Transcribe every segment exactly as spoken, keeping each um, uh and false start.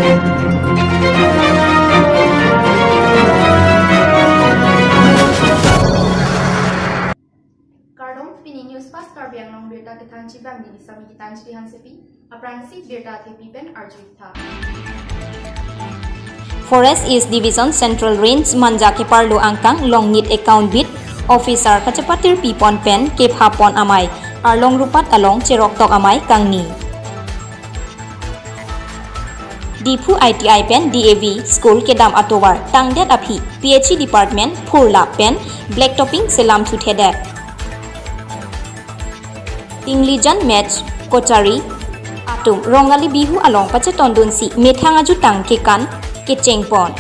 Kardom, pini News Fast Karbi Anglong birta kethanji abang neli Sami Gitanjali Hansepi, aphrangsi birta athepi pen arju-ik tha. Forest East Division Central Range Manja keparlo angkang Longnit Account Beat Officer kachepatirpi pon pen kepha pon amei, Arlong Rupat along cheroktok amei kangni. Diphu I T I pen D A V school kedam atovar tangdet aphi P H E department phurlap pen black topping selam thuthedet. Tinglijan Match Kochari atum Rongali Bihu along pachetondunsi methang ajutang kekan kecheng pon.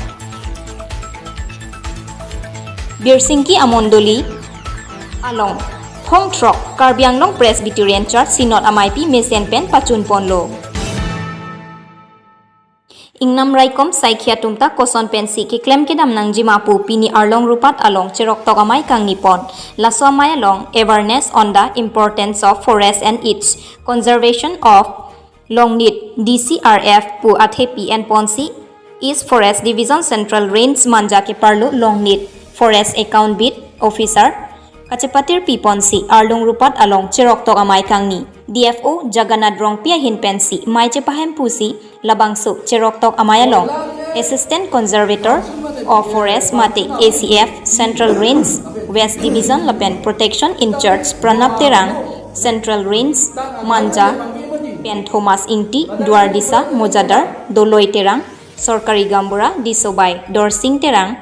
Birsingki amondoli along thongthrok Karbi Anglong Presbyterian Church Synod ameipi mesen pen pachun ponlo. Ingnam raikom saikhi atum ta koson pensi keklem kedam nangjima pu pini Arlong Rupat along cheroktok amei kangni pon. Laso amei along awareness on the importance of forest and its conservation of Longnit D C R F pu athepi en ponsi East Forest Division Central Range Manja keparlo Longnit Forest Account Beat Officer kachepatirpi ponsi Arlong Rupat along cheroktok amei kangni. D F O Jagannath Rongpi ahin pensi mei chepahem pusi labangso cheroktok amei along Assistant Conservator of Forest mate A C F Central Range West Division lapen Protection in Charge Pranab Terang Central Range Manja pen Thomas Ingti, Duardisa Mojadar, Doloi Terang, Sorkari Gaonbura, Disobai Dorsing Terang,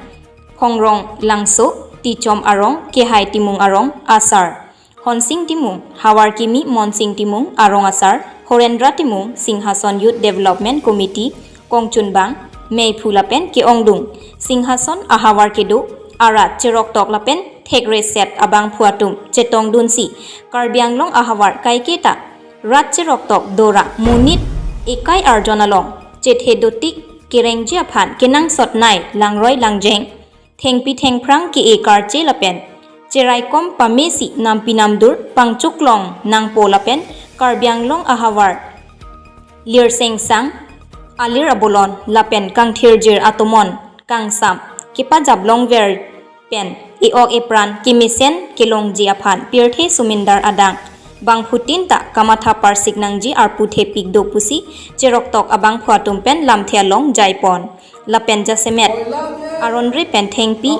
Phongrong Langso, Tichom Arong, Kehai Timung Arong, Asar Honsing Timung, Havar Kimi Monsing Timung, Arong Asar Horendra Timung, Singhason Youth Development Committee kongchunbang, meiphu lapen ke-ongdung, Singhason ahavar kedo arat cheroktok lapen thekre set abangphu atum chetongdunsi Karbi Anglong ahavar kaiketa rat cheroktok dora monit ekai arjon along chethe dotik kerengji aphan kenangsot nei langroi langjeng, thengpi thengphrang ke-e karche lapen cheraikom pamesi nampi namdur pangchuklong nangpo lapen Karbi Anglong ahavar lirsengsang alir abolon lapen kangthirjir atomon kangsam kepajaplongver pen e-ok epran kemesen kelongji aphan pirthe sumindar adang bangphutin ta kamatha parsik nangji arpu thepik do pusi cheroktok abangphu atum pen lamthe along jaipon. Lapen jasemet aronre pen thengpi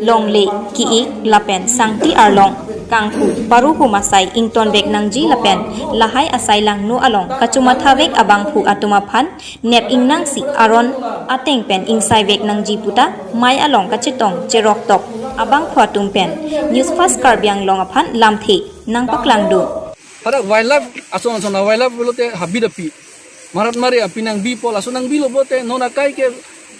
longle ki-ik lapen sangti arlong kanghu paruhu masai ingtonvek nangji lapen lahai asai langno along kachumathavek abangphu atum aphan nep ingnangsi aron ateng pen ingsaivek nangji puta mei along kachetong cheroktok abangphu atum pen News Fast Karbi Anglong aphan lamthe nangpaklangdun. Hadak wildlife ason ason a wildlife pulote habit api. Marat mari api nangbipo, laso nangbilo pulote non akai ke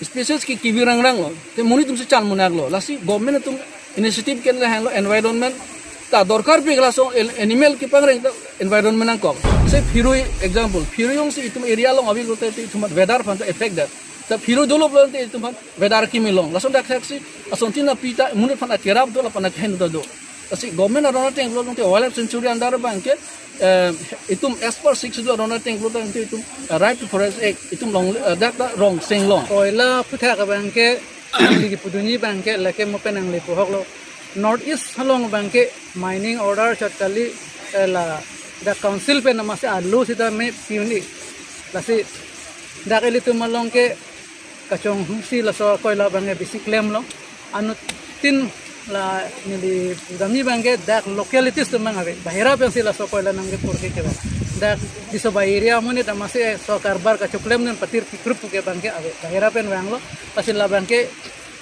species ke kibi rangrang lo. Te monit atumsi chan munak lo. Lasi government atum initiative ke lahelo environment ta dorkar pi laso el-, animal kepangreng ta environment nangkok. Se phirui example, phirui jongsi itum area along ave pulote itum weather aphan ta affect det. Ta phirui dolo pulote itum aphan weather kimi long. Lason dak thaksi asontin api ta monit aphan akerap do lapen akhen do do. Lasi government aron ateng pulote wildlife sanctuary under abangke, eh, itum as per Sixth Schedule aron ateng pulote itum, eh, Right to Forest Act itum long, eh, dak ta rong seng long. Koila aphuthak abangke, ligi pudunji abangke lake mo pen nangli puhok lo. North East along abangke mining order chot kali, eh, la dak council pen namase alu sita me piuni. Lasi dak ilitum along ke kachonghu si laso koila abangke bisi klemlo. Anuttin la neli pudamji abangke dak localities atum abang ave. Bahira pensi laso koila nangkepur ke kevang. Dak Disobai area amonit amase so karbar kachoklemdun patir kikrup ke abangke ave. Bahira pen vanglo. Lasi la abangke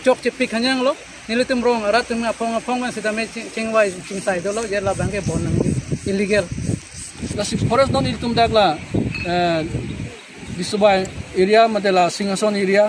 chokche pik hanyang lo. Nelitum rong arat atum aphong aphong pen sitame ching-, chingvai chingsai dolo, je la abangke bon nangji illegal. Lasi forest non itum dak la, eh, Disobai area mate la Singhason area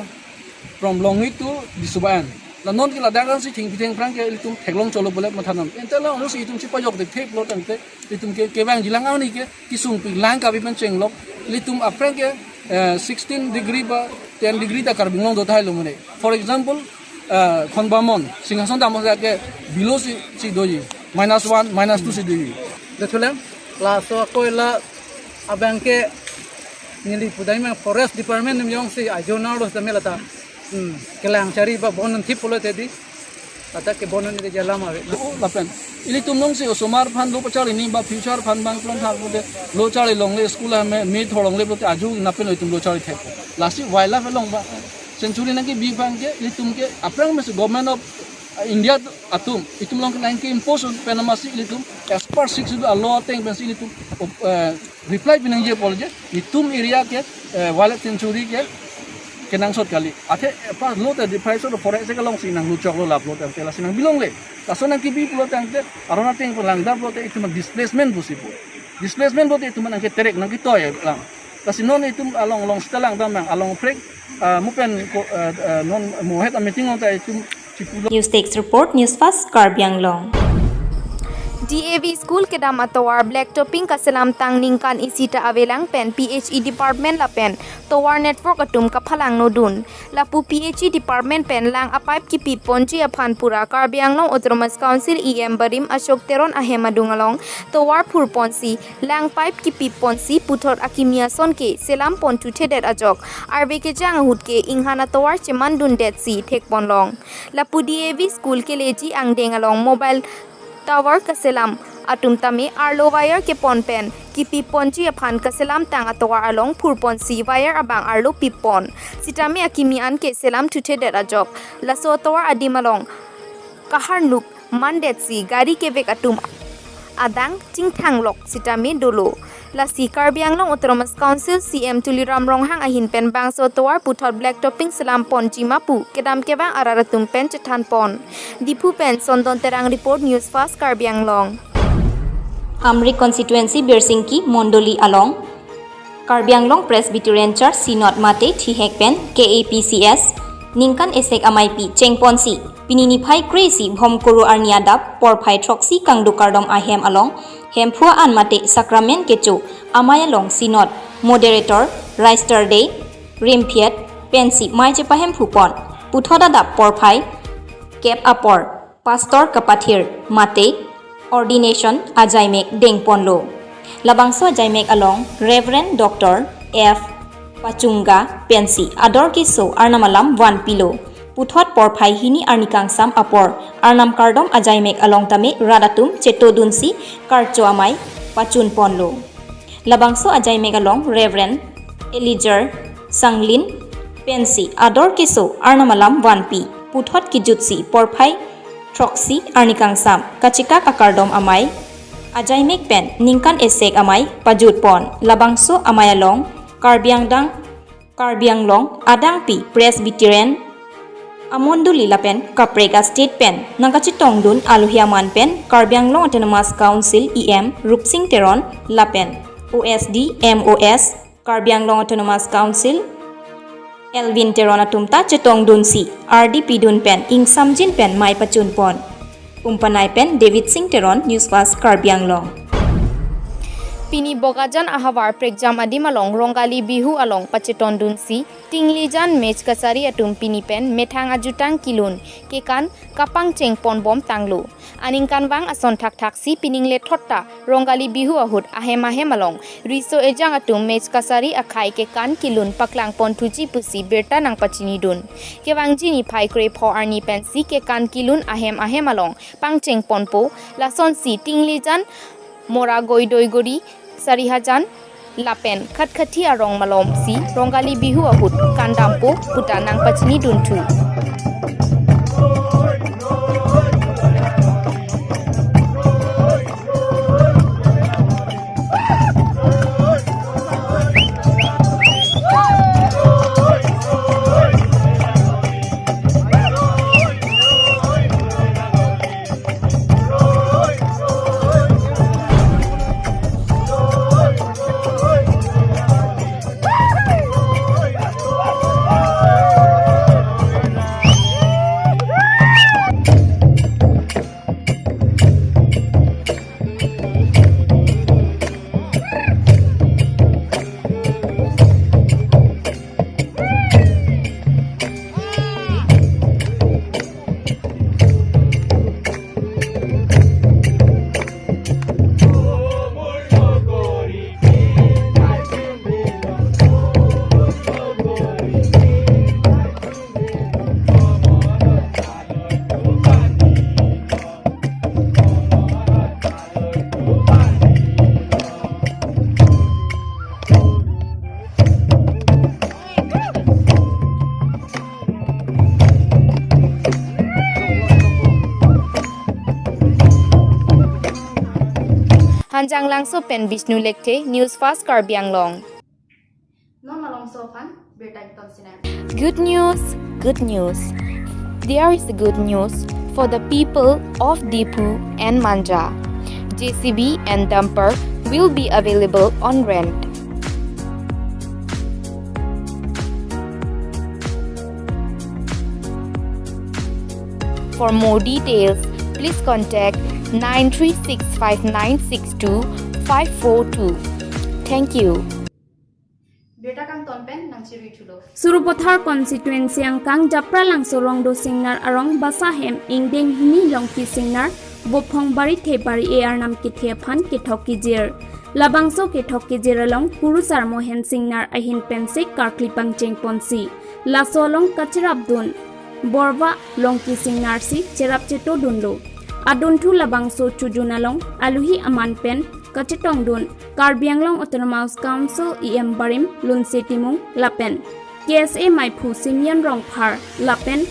from Longnit to Disobai an. La non ke ladak ansi thengpi thengphrang ke itum theklong cholo bolet mathanam. Ante la ongsi itum chipajok de thep lo tangte itum ke kevangji lang arni ke kesung pi lang kabi pen chenglok. Ilitum aphrang ke, eh, sixteen degree ba ten degree ta Karbi Anglong do tahai lo mane. For example, eh, Khonbamon, Singhason dam ke below si, si doji, minus one, minus two si doji. Dothulang, laso koila abangke Neli pudai ma Forest Department atum jongsi ajo nang lo setame lata, hmm, kelang chari ba bon nanthip pulote di, lata ke bon nanthip jalam ave. Oh, lapen ilitum jongsi osomar aphan lo pacharli ni ba future aphan bang plan thar pulote lo charli longle, school ame me thor longle pulote ajo nangpilo itum lo charli thek. Lasi wildlife along ba sanctuary nangkebi abang ke ilitum ke aphrang mesi Government of India atum itum along nangke-impose pen amatsi ilitum as per Sixth Schedule a-law ateng pensi ilitum, eh, reply pinangji apot je itum area ke, eh, wildlife sanctuary ke kenangsot kali. Athe, eh, pa lote deprivation of forest ke alongsi nangluchok lo lap lote, lasi nangbi longle. Laso nangkebi pulo tangte aron ateng pen langdam pulote itum displacement pusi pu. Displacement pulote itum nangketerek nangketoi lang. Lasi non itum along along seta langdam nang along prek, ah, mo pen ko, ah, ah, non mo het a-meeting along ta itum chipulo. News Desk Report, News Fast, Karbi Anglong. D A V School kedam atovar black topping kaselam tang ningkan isi ta avelang pen P H E Department lapen tovar network atum kaphalang nodun. Lapu P H E Department pen lang a-pipe kipi ponji aphan pura Karbi Anglong Autonomous Council E M barim Ashok Teron ahem adung along tovar phur ponsi lang pipe kipi ponsi puthot akimi ason ke selam pon thuthedet ajok arve kejang ahut ke inghan atovar cheman dundet si thek ponlong. Lapu D A V School keleji angdeng along mobile tower kaselam atum tame arlo wire kepon pen kipi ponji aphan kaselam tang atovar along phur ponsi wire abang arlo pip pon. Sitame akimi an ke selam thuthedet ajok laso atovar adim along kaharnuk mandet si gari kevek atum adang chingthang lok sitame dolo. Lasi Karbi Anglong Autonomous Council C M Tuliram Ronghang ahin pen bangso tovar puthot black topping selam ponji ma pu kedam kevang arat atum pen chethan pon. Diphu pen Sondon Terang report, News Fast Karbi Anglong. Amri constituency Birsingki Mondoli along Karbi Anglong Presbyterian Church Synod mate thihek pen K A P C S ningkan esek ameipi chengponsi pini niphai kre-isi Bhomkuru arni adap porphai throksi kangduk kardom ahem along Hemphu an mate Sacrament kecho amei along Synod, Moderator, Register Day, Rimphiet, pensi mei chepahemphu pon. Puthot adap porphai kep apor, Pastor kapathir mate Ordination ajaimek dengponlo. Labangso ajaimek along Reverend Doctor F Pachunga pensi ador keso Arnam alam vanpilo. Puthot porphai hini arni kangsam apor Arnam kardom ajaimek along tame rat atum chetodunsi karcho amei pachunponlo. Labangso ajaimek along Reverend Elijah Sanglin pensi ador keso Arnam alam vanpi. Puthot kejutsi porphai throksi arni kangsam kachekak akardom amei ajaimek pen ningkan esek amei pajutpon. Labangso amei along Karbi Anglong, Karbi Anglong adangpi Presbyterian amondoli lapen kaprek a-state pen nangkachetongdun alohi aman pen Karbi Anglong Autonomous Council E M Rupsing Teron lapen O S D, M O S Karbi Anglong Autonomous Council Elvin Teron atum ta chetongdunsi ardi pidun pen ingsamjin pen mei pachunpon. Umpanai pen David Singh Teron, News Fast Karbi Anglong. Pini Bokajan ahavar prekjam adim along Rongali Bihu along pachetondunsi tinglijan mech kasari atum pini pen methang ajutang kilun kekan kapangcheng ponbom tanglo. Aningkanvang ason thakthaksi pining lethot ta Rongali Bihu ahut ahem ahem along riso ejang atum mech kasari akhei kekan kilun paklang ponthuji pusi birta nangpachinidun. Kevangji niphai krepho arni pensi kekan kilun ahem ahem along pangcheng ponpo, lasonsi tinglijan Mora Goidoi Gori, Sarihajan lapen Khatkhati arong malomsi Rongali Bihu ahut kandampo puta nangpachinidunthu. Anjanglangso pen Bishnu Lekthe, News Fast Karbi Anglong. Non malomso aphan birta ington sinang. Good news, good news. There is a good news for the people of Diphu and Manja. J C B and dumper will be available on rent. For more details, please contact nine three six five nine six two five four two. Thank you. Birta kangton pen nangchirui thulo. Sarupathar constituency angkang Japralangso Rongdo Singnar arong Basahem ingdeng hini Longki Singnar Bophong Barithe Bari-e arnam kethe aphan kethok kejir. Labangso kethok kejir along Kurusar Mohen Singnar ahin pensi karkli pangcheng ponsi, laso along kacherapdun Borva Longki Singnar si cherap chetodunlo. Adunthu labangso chojun along aluhi aman pen kachetongdun Karbi Anglong Autonomous Council E M barim Lunse Timung lapen K S A maiphu Simeon Rongphar lapen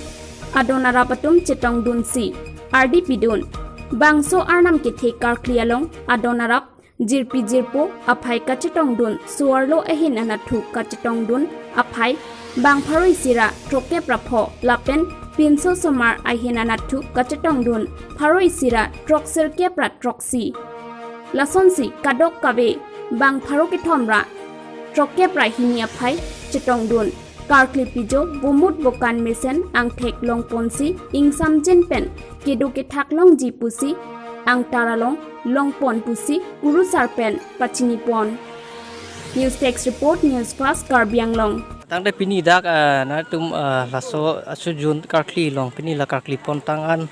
adon arap atum chetongdunsi ardi pidun. Bangso arnam kethe karkli along adon arap, jirpi jirpo aphai kachetongdun, suarlo ahin anatthu kachetongdun aphai bang pharo isi ra throkkep ra pho lapen pinso osomar ahin anatthu kachetongdun pharo isi ra throksirkep ra throksi. Lasonsi kadokave bang pharo kethom ra throkkep ra hini aphai chetongdun. Karkli pijo bomut bokan mesen angthek longponsi ingsamjin pen kedo kethak longji pusi angtar along longpon pusi Kurusar pen pachinipon. News Desk Report, News Fast Karbi Anglong. Tangte pini dak, eh, nangtum, eh, laso, eh, chojun karkli along pini la karkli pontang an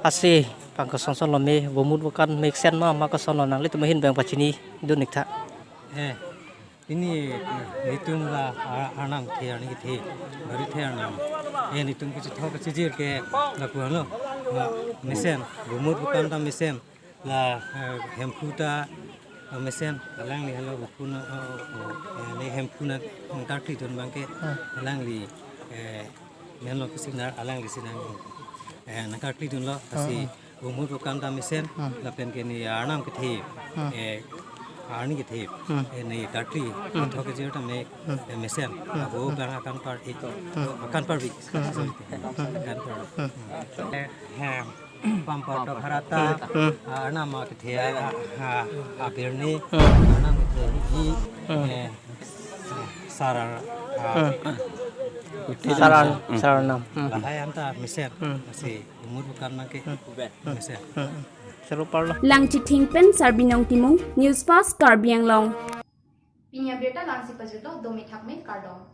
ase pangkosonson lo me, bomut bokan mesen ma, ma kosonlo, nanglitum ahin bang pachinidun iktha. Eh, pini, eh, nelitum la ar-, arnam kethe, arni kethe, Barithe arnam. Eh, nelitum kachethok kachejir ke lapu-anlo, eh, mesen, bomut bokan ta mesen, la, eh, Hemphu ta, eh, mesen, alangli helo Bupun, eh, eh, eh, ne Hemphu nangkarklidun abangke, alangli, eh, Menlo ke Singnar alangli si nang, eh, nangkarklidunlo, lasi bomut bokan ta mesen, lapen ke ne arnam kethe, eh, arni kethe, eh, ne karkli, thok kejir ta me, eh, mesen, abo bang akan par-ik, akan parvik, akan par-ik. Eh, hem, Pampar to harata, ah, arnam kethe, ah, ah, abirni, arnam kethe hi, eh, sarar, ah, Sarar, sarar arnam. Lahai anta mesen, lasi bomut bokan abangke mesen. Saruparlo. Langchithing pen Sarbinong Timung, News Fast Karbi Anglong. Pini abirta la-ansi pajutlo, dome thakme, kardom.